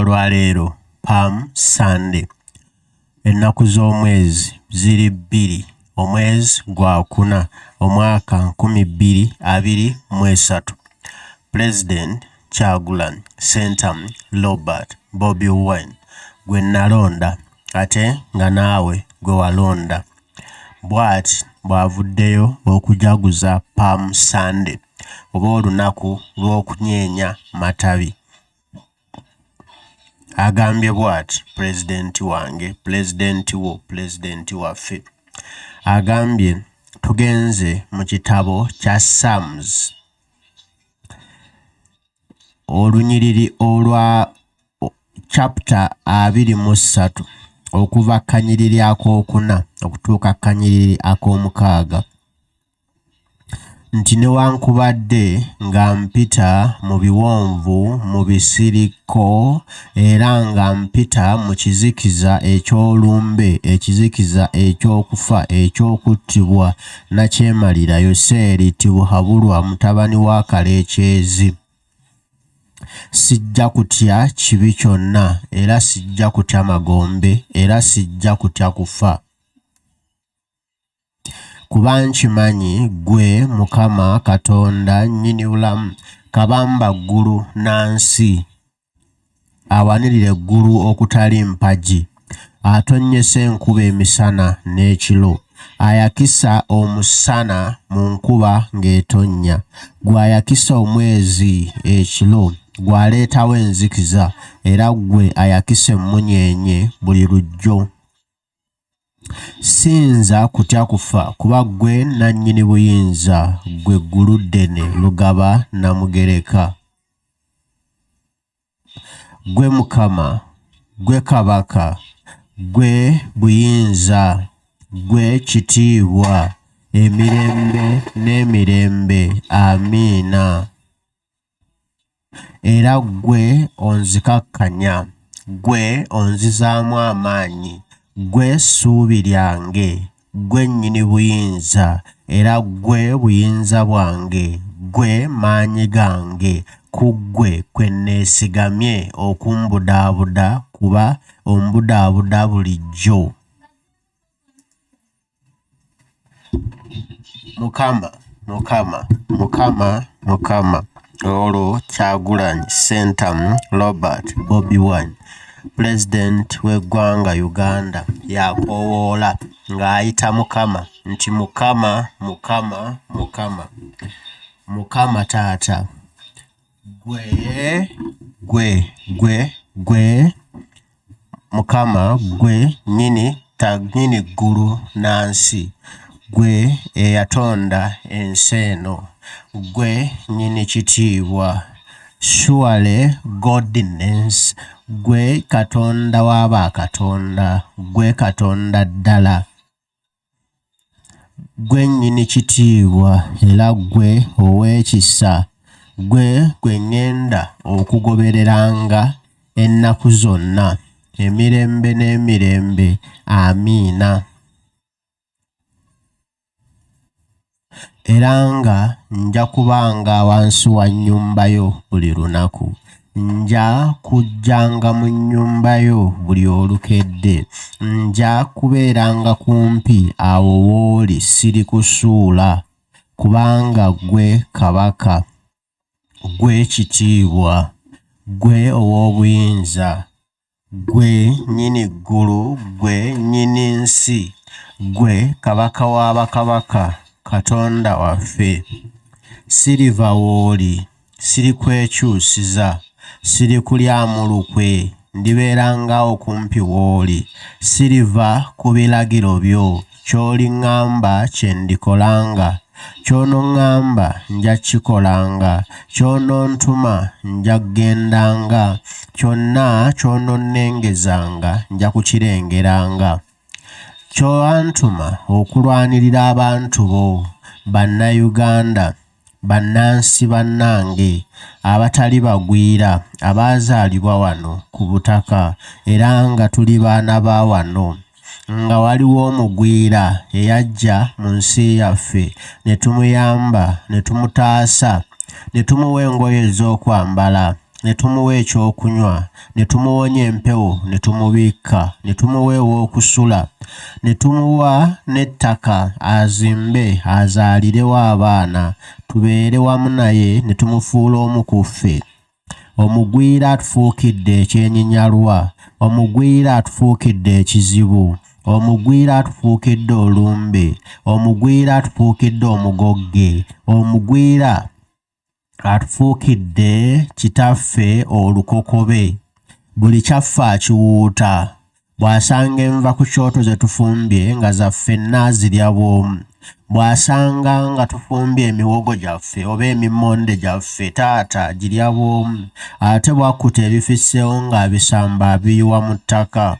Olwaleero Palm Sunday, ennaku z'omwezi ziri 2 omwezi gwakuna omwaka 2023, Pulezidenti Kyagulanyi Ssentamu Robert Bobi Wine gwe nalonda ate nga naawe gwe walonda bw'ati bw'avuddeyo okujaguza Palm Sunday oba olunaku lw'okunyeenya matabi. Agambye bw'ati, Pulezidenti wange, Pulezidenti wo, Pulezidenti waffe. Agambye tugenze mu kitabo kya Psalms olunyiriri olwa chapter 23 okuva kanyiriri ak'okuna okutuuka kanyiriri ak'omukaaga. Nti newankubadde nga mpita mu biwonvu mu bisirikko era nga mpita mu kizikiza eky'olumbe, ekizikiza eky'okufa eky'okuttibwa nnakyemalira Yoseeri Tibuhaburwa mutabani wa Kaleekyezi. Sijja kutya kibi kyonna era sijja kutya magombe era sijja kutya kufa. Kuba nkimanyi ggwe Mukama Katonda Nnyinibulamu, Kabamba ggulu na nsi, awanirira eggulu okutali mpagi, atonnyesa enkuba emisana n'ekiro, ayakisa omusana mu nkuba ng'etonnya, ggwe ayakisa omwezi ekiro, ggwe aleetawo enzikiza, era ggwe ayakisa emmunyeenye buli lujjo. Siyinza kutya kufa kuba ggwe nnannyini buyinza, ggwe Gguluddene Lugaba Nnamugereka. Ggwe Mukama, ggwe Kabaka, ggwe buyinza, ggwe kitiibwa, emirembe n'emirembe. Amiina. Era ggwe onzikakkanya, ggwe onzizaamu amaanyi, ggwe ssuubi lyange, ggwe nnyini buyinza, era ggwe buyinza bwange, ggwe maanyi gange, ku ggwe kwe neesigamye okumbudaabuda kuba ombudaabuda bulijjo. Mukama, Mukama, Mukama, Mukama. Olwo Kyagulanyi Ssentamu Robert Bobi Wine, Pulezidenti w'eggwanga Uganda y'akoowoola ng'ayita Mukama nti Mukama, Mukama, Mukama, Mukama Taata, ggwe, ggwe, ggwe, ggwe Mukama ggwe nnyini nnyini ggulu na nsi, ggwe eyatonda ensi eno, ggwe nnyini kitiibwa. Surely Godness, ggwe Katonda wa bakatonda, ggwe Katonda ddala. Ggwe nnyini kitiibwa era ggwe ow'ekisa, ggwe gwe ŋŋenda okugobereranga ennaku zonna, emirembe n'emirembe. Amiina. Era nga nja kubanga wansi wa nnyumba yo buli lunaku. Nja kujjanga mu nnyumba yo buli olukedde. Nja kubeeranga kumpi awo w'oli sirikusuula, kubanga ggwe kabaka, ggwe kitiibwa, ggwe ow'obuyinza. Ggwe nnyini ggulu, ggwe nnyini nsi, ggwe Kabaka wa bakabaka, Katonda waffe. Siriva w'oli, sirikwekyusiza, sirikulyamu lukwe, ndibeeranga okumpi w'oli. Siriva ku biragiro byo, ky'oliŋŋamba kye ndikolanga, ky'onoŋŋamba nja kikolanga, ky'onontuma nja kugendanga, kyonna ky'ononnengezanga nja kukirengeranga. Ky'owantuma okulwanirira abantu bo, Bannayuganda, bannansi bannange abatali bagwira abaazaalibwa wano ku butaka era nga tuli baana ba wano, nga waliwo omugwira eyajja mu nsi yaffe ne tumuyamba ne tumutaasa ne tumuwa engoye ez'okwambala. ne tumuwa ekyokunywa, ne tumuwonya empewo, ne tumubikka, ne tumuwa ew'okusula, ne tumuwa n'ettaka azimbe azaalirewo abaana, tubeere wamu naye ne tumufuula omu ku ffe. Omugwira atufuukidde ekyenyinyalwa, omugwira atufuukidde ekizibu, omugwira atufuukidde olumbe, omugwira atufuukidde omugogge, omugwira atufuukidde kitaffe olukokobe. Buli kyaffe akiwuuta. Bw'asanga enva ku kyoto ze tufumbye nga za ffenna azirya bw'omu. Bw'asanga nga tufumbye emiwogo gyaffe oba emimmonde gyaffe taata agirya bw'omu. Ate bw'akkuta ebifisseewo ng'abisamba abiyiwa mu ttaka.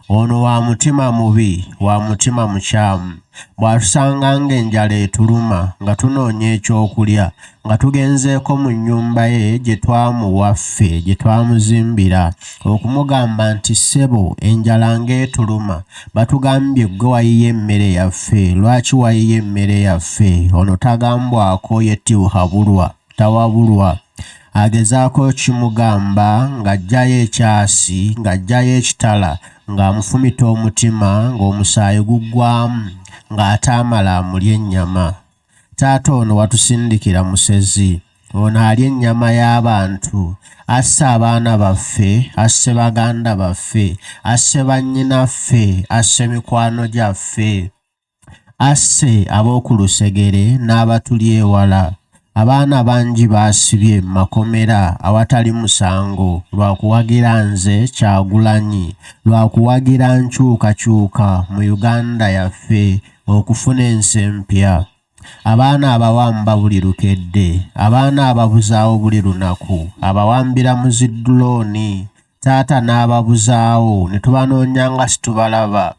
Ono wa mutima mubi, wa mutima mukyamu. Bw'atusanga ng'enjala etuluma nga tunoonya ekyokulya nga tugenzeeko mu nnyumba ye gye twamuwa ffe gye twamuzimbira okumugamba nti ssebo enjala ng'etuluma batugambye ggwe wayiye emmere yaffe lwaki wayiye emmere yaffe ono tagambwako ye Tibuhaburwa tawabulwa agezaako okimugamba ng'aggyayo ekyasi ng'aggyayo ekitala ng'amufumita omutima ng'omusaayi guggwamu ng'ate amala amulya ennyama. Taata ono watusindikira musezi. Ono alya ennyama y'abantu, asse abaana baffe, asse baganda baffe, asse bannyinaffe, asse mikwano gyaffe, asse ab'oku lusegere n'abatuli ewala. Abaana bangi baasibye mu makomera awatali musango lwa kuwagira nze Kyagulanyi, lwa kuwagira nkyukakyuka mu Uganda yaffe okufuna ensi empya. Abaana abawamba buli lukedde, abaana ababuzaawo buli lunaku, abawambira mu zi ddulooni, taata n'ababuzaawo ne tubanoonya nga situbalaba.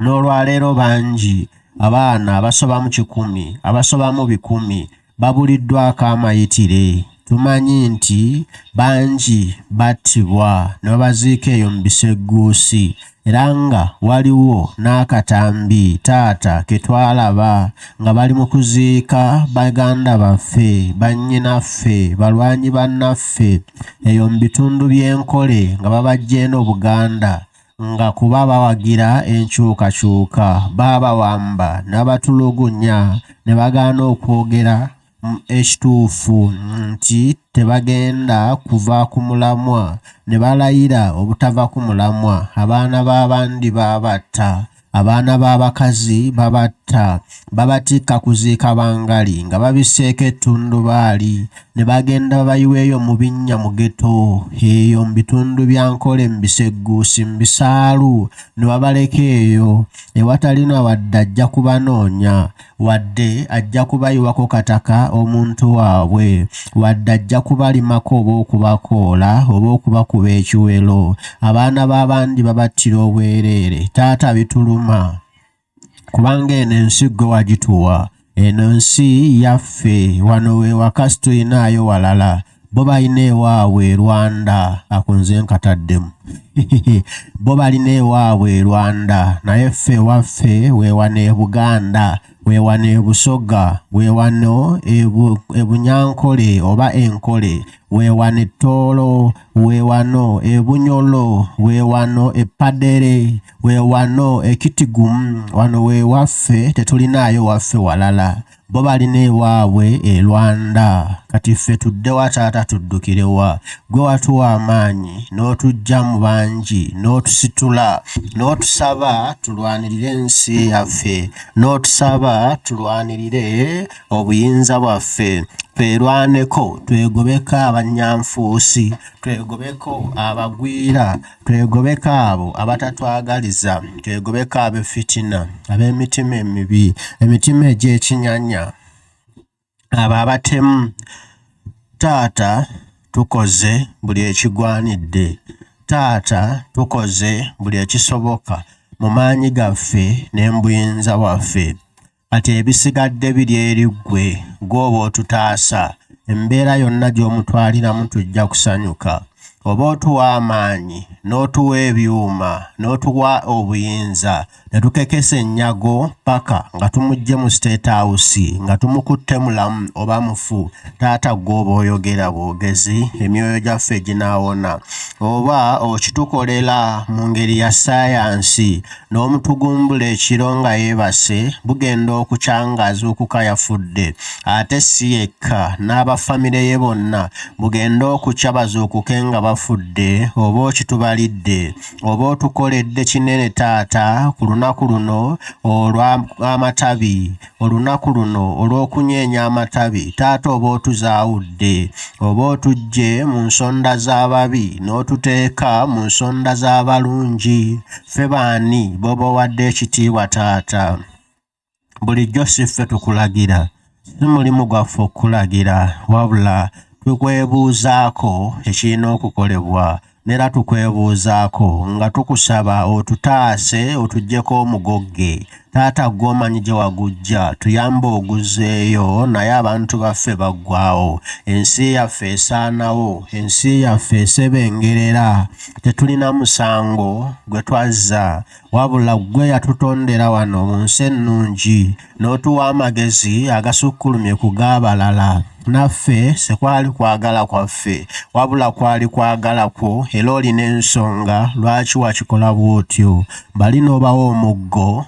N'olwaleero bangi abaana abasoba mu kikumi, abasoba mu bikumi babuliddwako amayitire. Tumanyi nti bangi battibwa ne babaziika eyo mu bisegguusi era nga waliwo n'akatambi taata ke twalaba nga bali mu kuziika baganda baffe, bannyinaffe, balwanyi bannaffe eyo mu bitundu by'e Nkole nga babaggya eno Buganda nga kuba bawagira enkyukakyuka baabawamba ne babatulugunya ne bagaana okwogera ekituufu nti tebagenda kuva ku mulamwa ne balayira obutava ku mulamwa. Abaana b'abandi babatta, abaana b'abakazi babatta, babatikka kuziika bangali nga babisseeko ettundubaali ne bagenda babayiwa eyo mu binnya mu ghetto eyo mu bitundu bya Nkole mu Bisegguusi mu Bisaalu ne babaleka eyo ewatali na wadde ajja kubanoonya. Wadde ajja kubayiwako kataka omuntu waabwe, wadde ajja kubalimako oba okubakoola oba okubakuba ekiwelo. Abaana b'abandi babattira obwereere. Taata bituluma kubanga eno ensi ggwe wagituwa. Eno nsi yaffe, wano we waka situlinaayo walala. Bo balina ewaabwe e Rwanda, ako nze nkataddemu. Bo balina ewaabwe e Rwanda, naye ffe ewaffe we wano e Buganda, we wano e Busoga, we wano e Bunyankole oba e Nkole, we wano e Tooro, we wano e Bunyoro, we wano e Padere, we wano e Kitgum, wano we waffe tetulinaayo waffe walala. Bo balina ewaabwe e Rwanda. Kati ffe tudde wa taata tuddukire wa? Ggwe watuwa amaanyi n'otuggya mu bangi n'otusitula n'otusaba tulwanirire ensi yaffe n'otusaba tulwanirire obuyinza bwaffe twerwaneko twegobeko abannyanfuusi twegobeko abagwira Twegobeko abo abatatwagaliza, twegobeko ab'effitina, ab'emitima emibi, emitima egy'ekinyanya, abo abatemu. Taata, tukoze buli ekigwanidde. Taata, tukoze buli ekisoboka mu maanyi gaffe ne mu buyinza bwaffe. Kati ebisigadde biri eri ggwe, ggwe oba otutaasa. Embeera yonna gy'omutwaliramu tujja kusanyuka. Oba otuwa amaanyi, n'otuwa ebyuma, n'otuwa obuyinza, ne tukekesa ennyago ppaka nga tumuggye mu State House, nga tumukutte mulamu oba mufu, taata ggwe oba oyogera bwogezi, emyoyo gyaffe ginaawona. Oba okitukolera mu ngeri ya ssaayansi, n'omutugumbula ekiro nga yeebase, bugenda okukya ng'azuukuka yafudde. Ate si yekka, n'aba famire ye bonna bugende okukya bazuukuke nga bafudde. Oba okitubalidde, oba otukoledde kinene taata ku lunaku luno olw'amatabi. Olunaku luno olw'okunyeenya amatabi, taata oba otuzaawudde, oba otuggye mu nsonda z'ababi n'otuteeka mu nsonda z'abalungi. Ffe baani b'oba owadde ekitiibwa taata? Bulijjo si ffe tukulagira, si mulimu gwaffe okukulagira, wabula tukwebuuzaako ekirina okukolebwa. N'era tukwebuuzaako nga tukusaba otutaase otuggyeko omugogge. Taata ggwe omanyi gye waguggya, tuyambe oguzzeeyo naye abantu baffe baggwaawo. Ensi yaffe esaanawo, ensi yaffe esebengerera. Tetulina musango gwe twazza wabula ggwe yatutondera wano mu nsi ennungi n'otuwa amagezi agasukkulumye ku g'abalala. Naffe sekwali kwagala kwaffe wabula kwali kwagala kwo era olina ensonga lwaki wakikola bw'otyo. Bali n'obawa omuggo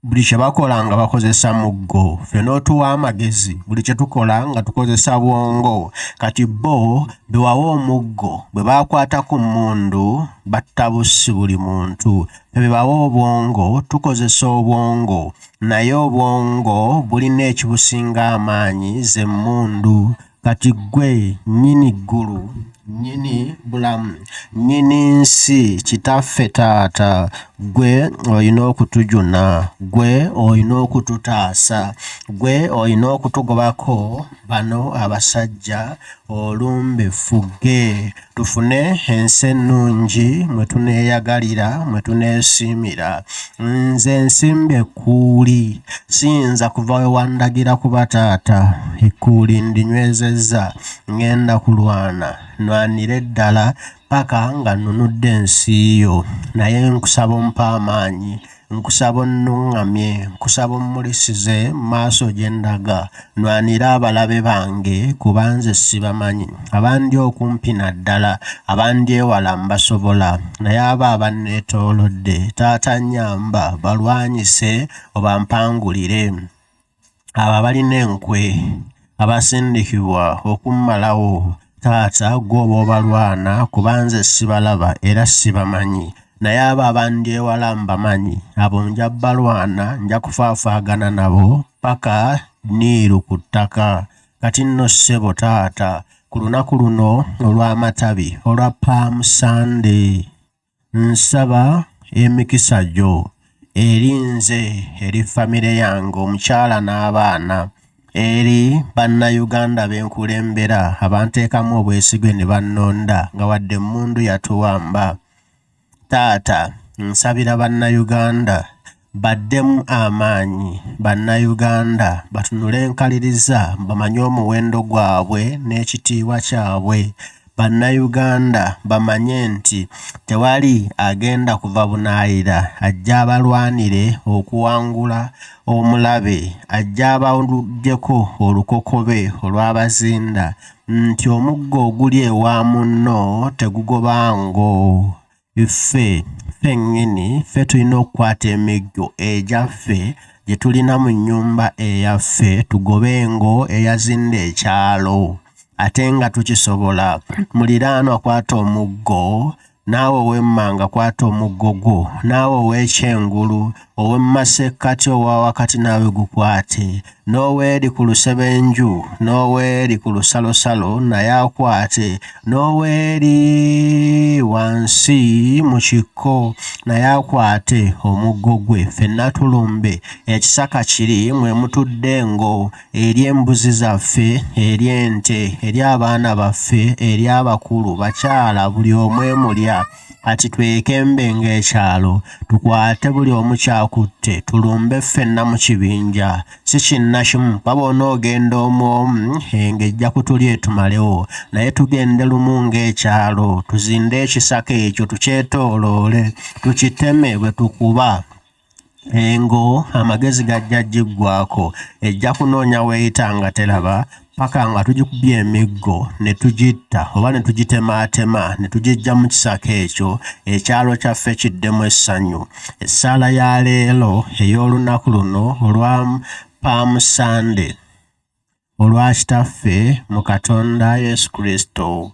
buli kye bakola nga bakozesa muggo, ffe n'otuwa amagezi buli kye tukola nga tukozesa bwongo. Kati bo be wawa omuggo bwe baakwata ku mmundu batta bussi buli muntu. Ffe be bawa obwongo tukozesa obwongo naye obwongo bulina ekibusinga amaanyi ze mmundu. Kati ggwe nnyini ggulu, nnyini bulamu, nnyini nsi, Kitaffe Taata, ggwe olina okutujuna, ggwe olina okututaasa, ggwe olina okutugobako bano abasajja olumbe ffugge. Tufune ensi ennungi mwe tuneeyagalira, mwe tuneesiimira. Nze nsimbye ekkuuli, siyinza kuva we wandagira kuba taata. Ekkuuli ndinywezezza, ŋŋenda kulwana, nnwanire ddala ppaka nga nnunudde ensi yo. Naye nkusaba ompe amaanyi. Nkusaba onnuŋŋamye, nkusaba ommulisize mu maaso gye ndaga, nnwanire abalabe bange, kuba nze sibamanyi. Abandi okumpi naddala, abandi ewala mbasobola, naye abo abanneetoolodde, taata nnyamba, balwanyise obampangulire. Abo abalina enkwe abasindikibwa okummalawo, taata ggwe oba obalwana kuba nze sibalaba era sibamanyi. Naye abo abandi ewala mbamanyi, abo nja balwana, nja kufaafaagana nabo ppaka nniiru ku ttaka. Kati nno ssebo taata, ku lunaku luno olw'amatabi olwa Palm Sunday, Nsaba emikisa gyo eri nze, eri famire yange, omukyala n'abaana, eri Bannayuganda be nkulembera abanteekamu obwesige ne bannonda nga wadde emmundu yatuwamba. Taata nsabira Bannayuganda baddemu amaanyi, Bannayuganda batunule nkaliriza bamanye omuwendo gwabwe n'ekitiibwa kyabwe. Bannayuganda bamanye nti tewali agenda kuva bunaayira ajje abalwanire okuwangula omulabe, ajje abaggyeko olukokobe olwabazinda nti omuggo oguli ewa munno tegugoba ngo. Ffe ffennyini ffe tulina okukwata emiggo egyaffe gye tulina mu nnyumba eyaffe tugobe engo eyazinda ekyalo ate nga tukisobola. Muliraanwa kwata omuggo, naawe ow'emmanga kwata omuggo gwo, naawe ow'ekyengulu, ow'omu masekkati owa wakati naawe gukwate, n'ow'eri ku lusebenju, n'ow'eri ku lusalosalo naye akwate, n'ow'eri wansi mu kikko naye akwate omuggo gwe, ffenna tulumbe ekisaka kiri mwe mutudde engo, eri embuzi zaffe, eri ente, eri abaana baffe, eri abakulu, bakyala, buli omu emulya. Kati twekembe ng'ekyalo, tukwate buli omu ky'akutte, tulumbe ffenna mu kibinja, si kinnakimu, kuba bw'onoogenda omu omu, engo ejja kutulya etumalewo. Naye tugende lumu ng'ekyalo, tuzinde ekisaka ekyo tukyetooloole, tukiteme bwe tukuba. Engo amagezi gajja giggwaako, ejja kunoonya w'eyita nga teraba ppaka nga tugikubye emiggo ne tugitta oba ne tugitemaatema ne tugiggya mu kisaka ekyo, ekyalo kyaffe kiddemu essanyu. Essaala ya leero ey'olunaku luno olwa Palm Sunday olwa Kitaffe mu Katonda Yesu Kristo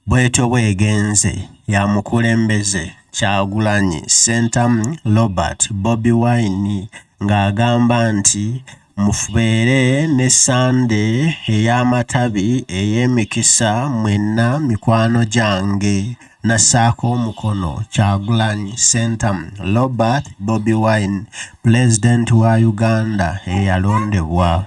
bw'etyo bw'egenze ya mukulembeze Kyagulanyi Ssentamu Robert Bobi Wine ng'agamba nti mubeere ne Ssande ey'amatabi ey'emikisa mwenna mikwano gyange. Nassaako omukono Kyagulanyi Ssentamu Robert Bobi Wine, Pulezidenti wa Uganda eyalondebwa.